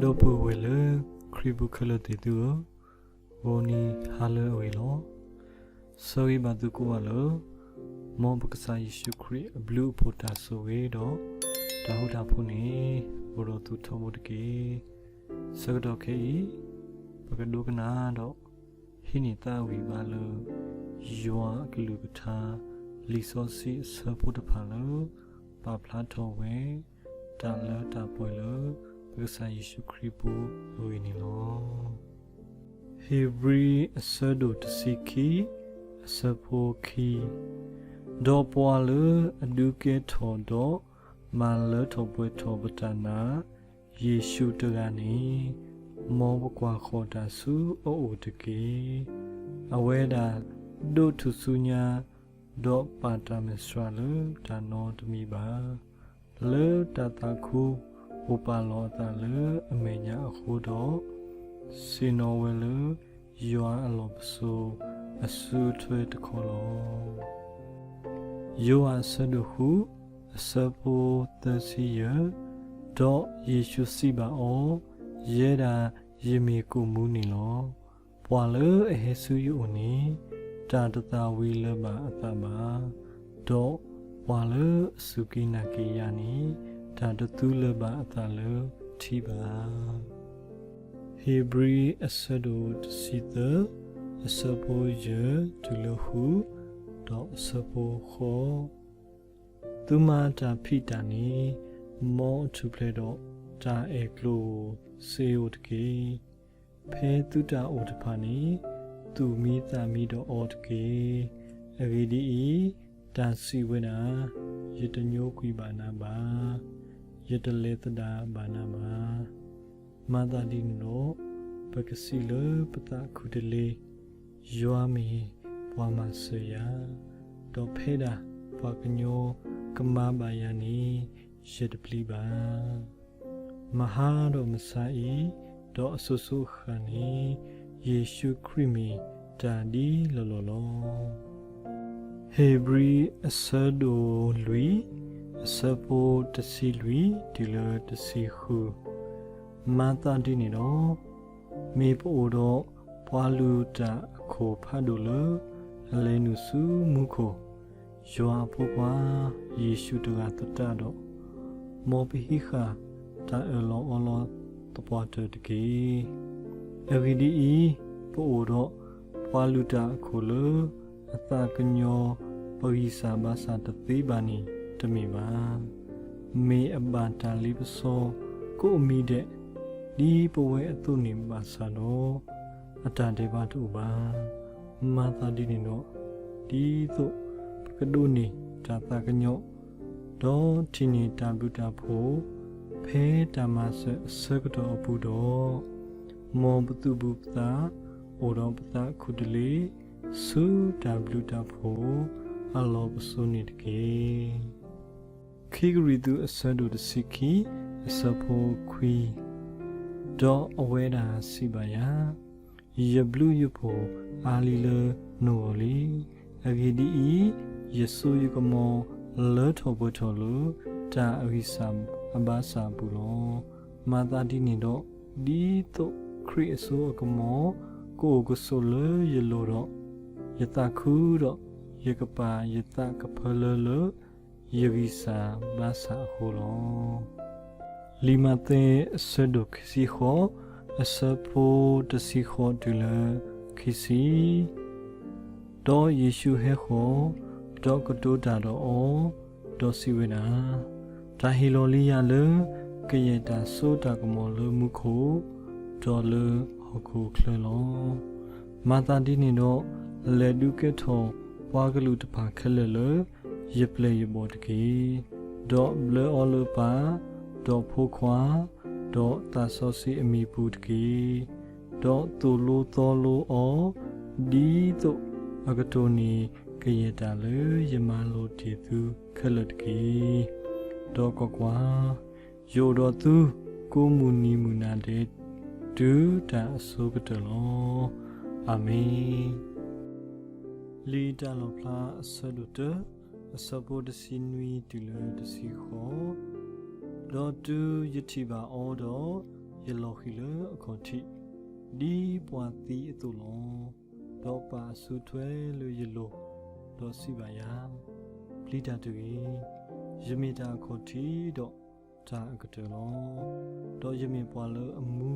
ဒီပုၢ်ဝဲၢ်လၢ ခရံာ်ပူၤခဲလၢာ်သ့ၣ်သုဧၢ, ဂီၤနံၤဟါလၢအဂ့ၤလီၤ. ဆၢဂ့ၤဘၣ်သုကိးဂၤလၢ မ်ပကစၢ်ယ့ၣ်ၡူးခရံာ်အဘျုးအဖှိၣ်တၢ်ဆိၣ်ဂ့ၤဒီး တၢ်ဃူတၢ်ဖိးန့ၣ် အိၣ်ဒီးသုထီဘိတက့ၢ်. ဆၢကတီၢ်ခဲအံၤ ပကဒိကနၣ်ဒီး ဟံးန့ၢ်သးဝံၣ်ဘၣ်လၢ ယွၤအကလုၢ်ကထါ လံာ်စီဆှံအဆၢဖိတဖၣ်လၢ ပာ်ဖျါထီၣ်ဝဲ တၢ်လၢတၢ်ပှဲၤလၢ ပကစၢ်ယ့ၣ်ၡူးခရံာ်ပူၤအဂ့ၢ်န့ၣ်လီၤ. ဧ့ၤဘြံၤအဆၢဒိၣ်တဆံခံ အဆၢဖိခံ, ဒီးပှၤလၢအဒုးကဲထီၣ်ဒီး မၤလၢထီၣ်ပှဲၤထီၣ်ပတၢ်နာ် ယ့ၣ်ၡူးတဂၤန့ၣ် မ်ပကွၢ်ဃီၤတၢ်ဆူအအိၣ်တက့ၢ်. အဝဲဒၣ်ဒိးထူၣ်စုညါ ဒီးပာ်တၢ်မဲာ်ဆှးလၢတၢ်နီတမံၤဘၣ်. လၢတၢ်သးခုအိၣ်ပာ်လီၤအသးလၢအမဲာ်ညါအဃိဒီး, ဆ့ၣ်နီၤဝဲလၢယွၤအလီၢ်ပစိာ်အစုထွဲတခီလီၤ. ယိၤဟၣ်အဆၢဒိၣ်ဃု အဆၢဖိသၢဆံယဲၢ်, ဒီးယ့ၣ်ၡူးစံးဘၣ်အီၤ, ယဲဒၣ်ယမ့ၢ်ကိၣ်မူန့ၣ်လီၤ. ပှၤလၢအဟဲဆူယအိၣ်န့ၣ် တၢ်တသၣ်ဝံၤလၢၤဘၣ်အသးဘၣ်, ဒီးပှၤလၢအစူၢ်က့ၤနာ်က့ၤယၤန့ၣ် တၢ်တသူလၢၤဘၣ်အသးလၢထံဘၣ်. ဧ့ၤဘြံၤအဆၢဒိၣ်တဆံသၢ အဆၢဖိယဲၢ်တုၤလၢဃု, ဒီးအဆၢဖိဃိး, သုမၤတၢ်ဖံးတၢ်န့ၣ် မ်အထူၣ်ဖျဲးဒီးတၢ်အဲၣ်ကျိၣ်ဧိၤစ့ဧိၤတက့ၢ်. ဖဲသုတၢ်အိၣ်တဖၣ်န့ၣ် သူၣ်မံသးမံဒီးအီၤတက့ၢ်. အဂ့ၢ်ဒ်အံၤ, တၢ်စံးဝဲဒၣ်, ယတညိကွံာ်ဘၣ်နၤဘၣ်, ယတလဲၤသဒၣ်ဘၣ်နၤဘၣ်. မၤသးဒ်န့ၣ်ဒီး, ပကစံးလၢပသးခူၣ်တလ့ၤ, ယွၤမ့ၢ်ပှၤမၤစၢၤယၤ, ဒီးဖဲဒၣ်ပှၤကညီကမၤဘၣ်ယၤန့ၣ် ယတပျံၤဘၣ်. မဟါဒီးမဆါအံၤ, ဒီးအစိၤစိၤအဃၣ်န့ၣ်, ယ့ၣ်ၡူးခရံာ်မ့ၢ်တၢ်ဒ်လီၢ်လီၢ်လီၤ. ဧ့ၤဘြံၤအဆၢဒိၣ်လွံၢ် အဆၢဖိတဆံလွံၢ်တုၤလၢတဆံဃု, မၤသးဒ်န့ၣ်ဒီး, မ့ၢ်ပအိၣ်ဒီးပှၤလုၢ်တၢ်အခိၣ်ဖးဒိၣ်လၢ အလဲၤနုာ်ဆူမူခိၣ်, ယွၤအဖိခွါယ့ၣ်ၡူးတဂၤသတးဒီး, မ်ပဟံးဃာ်တၢ်အၢၣ်လီၤအီလီၤသပှၢ်တၢၢ်တက့ၢ်. အဂ့ၢ်ဒ်အံၤ, ပအိၣ်ဒီးပှၤလုၢ်တၢ်အခိၣ်လၢ အသးကညီၤပဂံၢ်စၢ်ဘါစၢ်တသ့ဘၣ်န့ၣ်တမ့ၢ်ဘၣ်. မ့ၢ်အဘၣ်တၢ်လ့ပစီကိးမံၤဒဲး ဒ်ပဝဲအသိးန့ၣ်ဘၣ်ဆၣ်ဒီး, အတၢ်ဒဲးဘးတအိၣ်ဘၣ်. မၤသးဒ်န့ၣ်ဒီး, ဒ်သိးပကဒိးန့ၢ်တၢ်သးကညီၤ, ဒီးထံၣ်န့ၢ်တၢ်ဘျုးတၢ်ဖှိၣ် ဖဲတၢ်မၤစၢၤအဆၢကတီၢ်အပူၤဒီး, မ်ပသူၣ်ဘုၣ်ပသး အိၣ်ဒီးပသးခူၣ်တလ့ၤ ဆူတၢ်ဘျုးတၢ်ဖှိၣ်အလီၢ်ပစိာ်န့ၣ်တက့ၢ်. ခံကရံၣ်သူးအဆၢဒိၣ်တဆံခံ အဆၢဖိခွံ, ဒီးအဝဲဒၣ်စံးဘၣ်ယၤ, ယဘျုးယဖှိၣ်အါလံလၢနဂီၢ်လံ. အဂ့ၢ်ဒ်အံၤ, ယစိယကမီၤလၢထီၣ်ပှဲၤထီၣ်လၢ တၢ်အဂံၢ်စၢ်အဘါစၢ်အပူၤလီၤ. မၤသးဒ်န့ၣ်ဒီး, ဒ်သိးခရံာ်အစိအကမီၤ ကအိၣ်ကဆိးလၢယလိၤဒီး, ယသးခုဒီးယကပာ်ယသးကဖၢလၢလၢ ယဂံၢ်စၢ်ဘါစၢ်အဃိလီၤ. လံာ်မးသဲအဆၢဒိၣ်ခံဆံဃိး အဆၢဖိတဆံဃိးတုၤလၢခံဆံ, ဒီးယ့ၣ်ၡူးဟဲဃီၤ, ဒီးကတိၤတၢ်ဒီးအီၤ, ဒီးစံးဝဲဒၣ်, တၢ်ဟ့ၣ်လီၤလံယၤလၢ ကယဲၢ်တၢ်စိတၢ်ကမီၤလၢမူခိၣ်, ဒီးလၢဟီၣ်ခိၣ်ချၢလီၤ. မၤသးဒ်န့ၣ်ဒီး, လဲၤဒုးကဲထီၣ်ပှၤကလုာ်တဖၣ်ခဲလၢာ်လၢ ယပျဲၢ်ယဘီၣ်တက့ၢ်. ဒီးဘျၢအီၤလၢပၢ်, ဒီးဖိခွါ, ဒီးသးစီဆှံအမံၤပူၤတက့ၢ်. ဒီးသိၣ်လိသီလိအီၤ, ဒ်သိးအကတိၢ်န့ၢ်ကယဲၢ်တၢ်လၢယမၤလိာ်တ့ၢ်သုခဲလၢာ်တက့ၢ်. ဒီးကွၢ်ကွၢ်, ယအိၣ်ဒီးသုကိးမုၢ်နံၤမုၢ်နၤဒဲး တုၤတၢ်အဆိကတၢၢ်လီၤ. အၤမ့ၣ်. လံာ်တၢ်လီၣ်ဖျါအဆၢဒိၣ်တၢ, အဆၢဖိတဆံနွံတုၤလၢတဆံဃိး, ဒီးတုၤယထံၣ်ဘၣ်အီၤဒီး, ယလီၤဃံၤလၢအခီၣ်ထံး, ဒ်ပှၤသံအသိးလီၤ. ဒီးပာ်အစုထွဲလၢယလိၤ, ဒီးစံးဘၣ်ယၤ, ပျံၤတၢ်တဂ့ၤ, ယမ့ၢ်တၢ်အခီၣ်ထံးဒီးတၢ်အကတၢၢ်လီၤ. ဒီးယမ့ၢ်ပှၤလၢအမူ,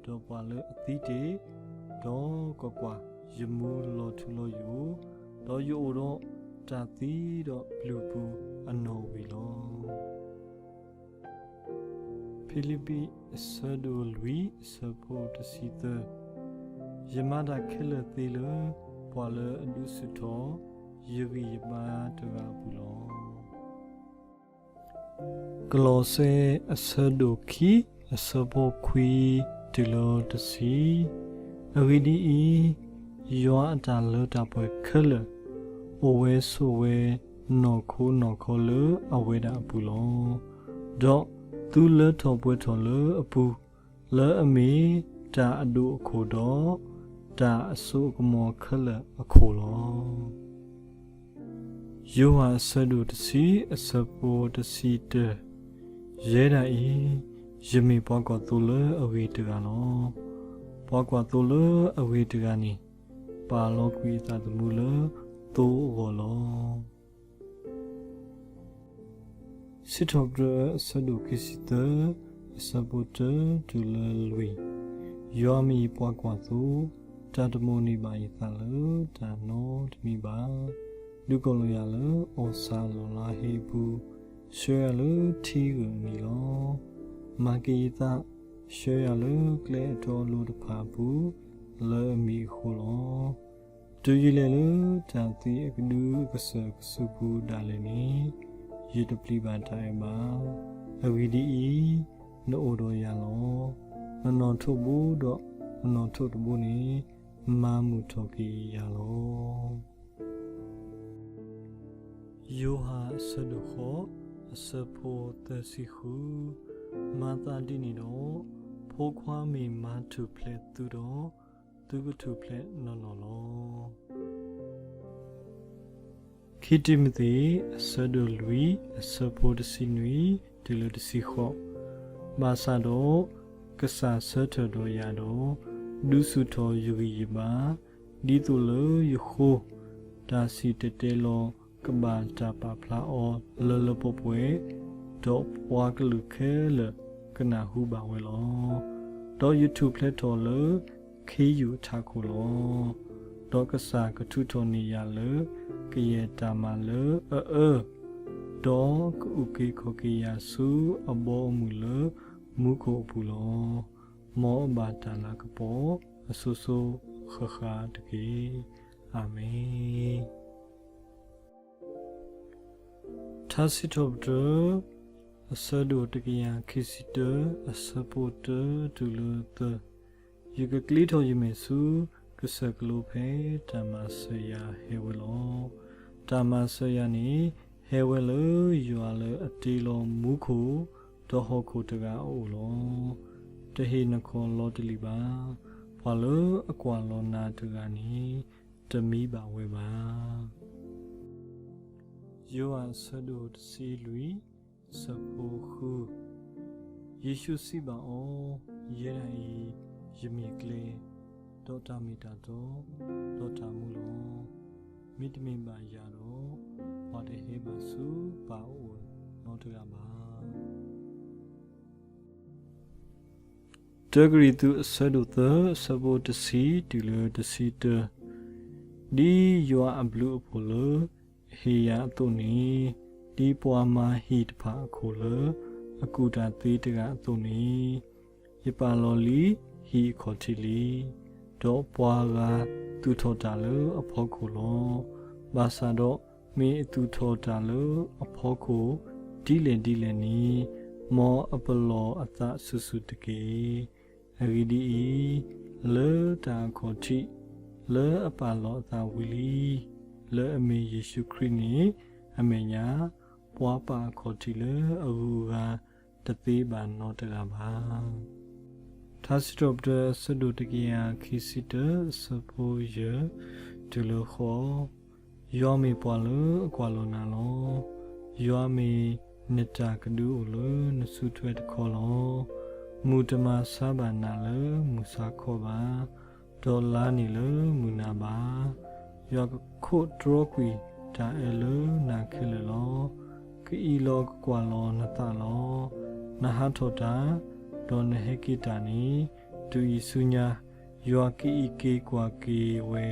ဒီးပှၤလၢအသံတ့ၢ်, ဒီးကွၢ်ကွၢ်, ယမူလီၤထူလီၤယိာ်, ဒီးယအိၣ်ဒီးတၢ်သံဒီးပျုၤပူၤအနီၣ်ဝံၤလီၤ. ဖံလံးပံး အဆၢဒိၣ်လွံၢ် အဆၢဖိတဆံသၢ, ယမၤတၢ်ခဲလၢာ်သ့လၢ ပှၤလၢအဒုးဆူၣ်ထီၣ် ယဂံၢ်ယဘါတဂၤအပူၤလီၤ. ကလီးစဲ အဆၢဒိၣ်ခံ အဆၢဖိခွံ တုၤလၢတဆံ, အဂ့ၢ်ဒ်အံၤ, ယွၤအတၢ်လၢတၢ်ပှဲၤခဲလၢာ် အိၣ်ဝဲဆိးဝဲနီၢ်ခိနီၢ်ခီလၢအဝဲဒၣ်အပူၤလီၤ. ဒီးသုလၢထီၣ်ပှဲၤထီၣ်လၢအပူၤ, လၢအမ့ၢ်တၢ်အဒိၣ်အခိၣ်ဒီး တၢ်အစိအကမီၤခဲလၢာ်အခိၣ်လီၤ. ယိၤဟၣ်အဆၢဒိၣ်တဆံ အဆၢဖိတဆံတၢ, ယဲဒၣ်အံၤ, ယမ့ၢ်ပှၤကွၢ်သိလၢအဂ့ၤတဂၤလီၤ. ပှၤကွၢ်သိလၢအဂ့ၤတဂၤန့ၣ်, ပာ်လီၤကွံာ်အသးသမူလၢသိအဂီၢ်လီၤ. စံးထီၣ်ပတြၢၤ အဆၢဒိၣ်ခံဆံသၢ အဆၢဖိတၢတုၤလၢလွံၢ်, ယွၤမ့ၢ်ယပှၤကွၢ်သိ, တၢ်တမိၣ်န့ၢ်ဘၣ်ယသးလၢတၢ်နီတမံၤဘၣ်. ဒုးကိးလီၤယၤလၢအီၣ်ဆၣ်လီၢ်လါဟ့အပူၤ, ဆှၢယၤလၢထံဂၢၢ်အနံၤလီၤ. မၤက့ၤယသး, ဆှၢယၤလၢကျဲအတီအလိၤတဖၣ်အပူၤ, လၢအမံၤအဃိလီၤ. တုၤယလဲၤလၢတၢ်သံအကဒုအကစၢၢ်ကဆူးပူၤဒၣ်လဲာ်န့ၣ်, ယတပျံၤဘၣ်တၢ်အဲၣ်ဘၣ်. အဂ့ၢ်ဒ်အံၤ, နအိၣ်ဒီးယၤလီၤ. နနီၣ်ထိးဘိဒီးနနီၣ်ထိးတဘိန့ၣ်, မၤမုာ်ထီၣ်က့ၤယၤလီၤ. ယိၤဟၣ်အဆၢဒိၣ်ဃိး အဆၢဖိသၢဆံဃု, မၤသးဒ်န့ၣ်ဒီး, ဖိခွါမ့ၢ်မၤထူၣ်ဖျဲးသုဒီး, သုကထူၣ်ဖျဲးနီၢ်နီၢ်လီၤ. ခံတံၤမသ့း အဆၢဒိၣ်လွံၢ် အဆၢဖိတဆံနွံ တုၤလၢတဆံဃိး, ဘၣ်ဆၣ်ဒီး ကစၢ်ဆၢထၢၣ်ဒီးယၤဒီး, ဒုးဆူၣ်ထီၣ်ယဂံၢ်ယဘါ, ဒ်သိးလၢယဃိ, တၢ်စံၣ်တဲၤတဲလီၤ ကဘၣ်တၢ်ပာ်ဖျါအီၤလၢလၢပှဲၤပှဲၤ, ဒီးပှၤကလုာ်ခဲလၢာ်ကနၢ်ဟူဘၣ်ဝဲလီၤ. ဒီးယထူၣ်ဖျဲးထီၣ်လၢခ့ယုၢ်အထးခိၣ်လီၤ. ဒီးကစၢ်ကထုးထီၣ်န့ၢ်ယၤလၢကယဲၢ်တၢ်မၤလၢအအၢ, ဒီးကအုၣ်က့ၤခီၣ်က့ၤယၤဆူအဘီအမုၢ်လၢမူခိၣ်အပူၤလီၤ. မ်အဘၣ်တၢ်လၤကပီၤအစိၤစိၤဃၣ်ဃၣ်တက့ၢ်. အၤမ့ၣ်. ထါစံးထီၣ်ပတြၢၤ အဆၢဒိၣ်တကယၤခံဆံတၢ အဆၢဖိတၢတုၤလၢသၢ, ယကကျ့ထီၣ်ယမဲာ်ဆူကစၢၢ်ကလိ ဖဲတၢ်မၤစၢၤယၤဟဲဝဲလီၤ. တၢ်မၤစၢၤယၤန့ၣ် ဟဲဝဲလၢယွၤလၢအတ့လီၤမူခိၣ်ဒီးဟီၣ်ခိၣ်တဂၤအအိၣ်လီၤ. တဟ့ၣ်နခီၣ်လီၤတလံာ်ဘၣ်. ပှၤလၢအကွၢ်လီၤနၤတဂၤန့ၣ် တမံဘၣ်ဝဲဘၣ်. ယိၤဟၣ်အဆၢဒိၣ်တဆံလွံၢ် အဆၢဖိဃု, ယ့ၣ်ၡူးစံးဘၣ်အီၤ, ယဲဒၣ်အံၤ, ယမ့ၢ်ကျဲ, ဒီးတၢ်မ့ၢ်တၢ်တီ, ဒီးတၢ်မူလီၤ. မ့တမ့ၢ်ဘၣ်ယၤဒီး, ပှၤတဟဲဘၣ်ဆူပၢ်အအိၣ်နီတဂၤဘၣ်. တၢကရံၣ်သူး အဆၢဒိၣ်သၢ အဆၢဖိတဆံတုၤလၢတဆံတၢ, ဒ်ယွၤအဘျုးအဖှိၣ်လၢအဟ့ၣ်ယၤအသိးန့ၣ်, ဒ်ပှၤမၤဟံၣ်တဖၣ်အခိၣ်လၢအကူၣ်တၢ်သ့တဂၤအသိးန့ၣ်, ယပာ်လီၤလံဟံၣ်အခီၣ်ထံးလံ, ဒီးပှၤဂၤသူၣ်ထီၣ်တၢ်လၢအဖီခိၣ်လီၤ. ဘၣ်ဆၣ်ဒီးမ့ၢ်အသူၣ်ထီၣ်တၢ်လၢအဖီခိၣ်ဒ်လဲၣ်ဒ်လဲၣ်န့ၣ်, မ်အပလီၢ်အသးစုာ်စုာ်တက့ၢ်. အဂ့ၢ်ဒ်အံၤ, လၢတၢ်အခီၣ်ထံးလၢအပာ်လီၤအသးဝံၤလံ, လၢအမ့ၢ်ယ့ၣ်ၡူးခရံာ်န့ၣ်အမဲာ်ညါ, ပှၤပာ်အခီၣ်ထံးလၢအဂုၤအဂၤတသ့ဘၣ်နီတဂၤဘၣ်. ထါစံးထီၣ်ပတြၢၤ အဆၢဒိၣ်တကယၤခံဆံတၢ အဆၢဖိယဲၢ်တုၤလၢဃိး ယွၤမ့ၢ်ပှၤလၢအကွၢ်လီၤနၤလီၤ. ယွၤမ့ၢ်နတၢ်ကဒုအိၣ်လၢနစုထွဲတခီလီၤ. မုၢ်တမၤဆါဘၣ်နၤလၢမုၢ်ဆါခီဘၣ်, ဒီးလါန့ၣ်လၢမုၢ်နၤဘၣ်. ယွၤကခိးတြီကွံာ်တၢ်အၢလၢနၤခဲလၢာ်လီၤ. ကအံးလီၤကကွၢ်လီၤနသးလီၤ. နဟးထီၣ်တၢ်, ဒီးနဟဲက့ၤတၢ်န့ၣ်, တုၤအံၤဆူညါ ယွၤကအံးက့ၤကွၢ်က့ၤဝဲ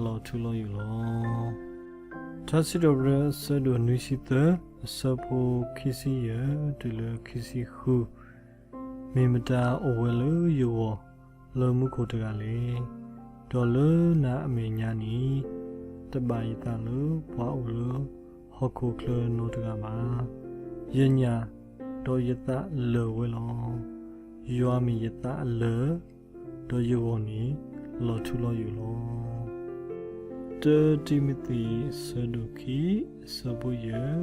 လီၤထူလီၤယိာ်လီၤ. ထါစံးထီၣ်ပတြၢၤအဆၢဒိၣ်နွံဆံသၢ အဆၢဖိခံဆံယဲၢ်တုၤလၢခံဆံဃု, မ့ၢ်မတၤအိၣ်ဝဲလၢယဂီၢ်လၢမူခိၣ်တဂၤလဲၣ်. ဒီးလၢနၤအမဲာ်ညါန့ၣ် တဘၣ်ယသးလၢပှၤအိၣ်လၢဟီၣ်ခိၣ်ချၢနီတဂၤဘၣ်. ယညၣ်ဒီးယသးလၢာ်ဝဲလီၤ. ယွၤမ့ၢ်ယသးအလၢာ်, ဒီးယဂီၢ်န့ၣ်လီၤထူလီၤယိာ်လီၤ. တၢတံၤမသ့း အဆၢဒိၣ်ခံ အဆၢဖိယဲၢ်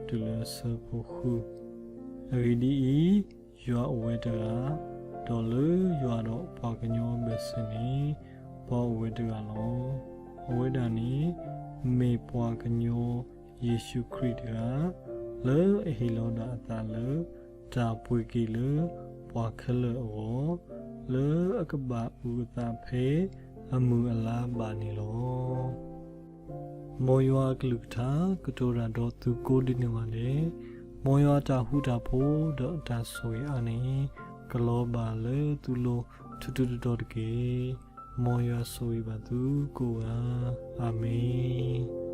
တုၤလၢအဆၢဖိဃု, အဂ့ၢ်ဒ်အံၤ, ယွၤအိၣ်ဝဲတဂၤ, ဒီးလၢယွၤဒီးပှၤကညီအဘၢၣ်စၢၤန့ၣ် ပှၤအိၣ်ဝဲတဂၤလီၤ. အဝဲဒၣ်န့ၣ်မ့ၢ်ပှၤကညီယ့ၣ်ၡူးခရံာ်တဂၤ, လၢအဟ့ၣ်လီၤဒၣ်အသးလၢတၢ်ပှ့ၤက့ၤလၢပှၤခဲလၢာ်အဂီၢ်, လၢအကဘၣ်အုၣ်အသးဖဲအမုၢ်အလါဘၣ်န့ၣ်လီၤ. မ်ယွၤအကလုၢ်ကထါကတိၤတၢ်ဒီးသုကိးဒ်န့ၣ်ဘၣ်လဲၣ်. မ်ယွၤအတၢ်ဃူတၢ်ဖိးဒီးအတၢ်ဆိၣ်ဂ့ၤအါန့ၣ် ကလီၤဘၣ်လၢသုလိၤထူးထူးတီၤတီၤတက့ၢ်. မ်ယွၤဆိၣ်ဂ့ၤဘၣ်သုကိးဂၤ, အၤမ့ၣ်.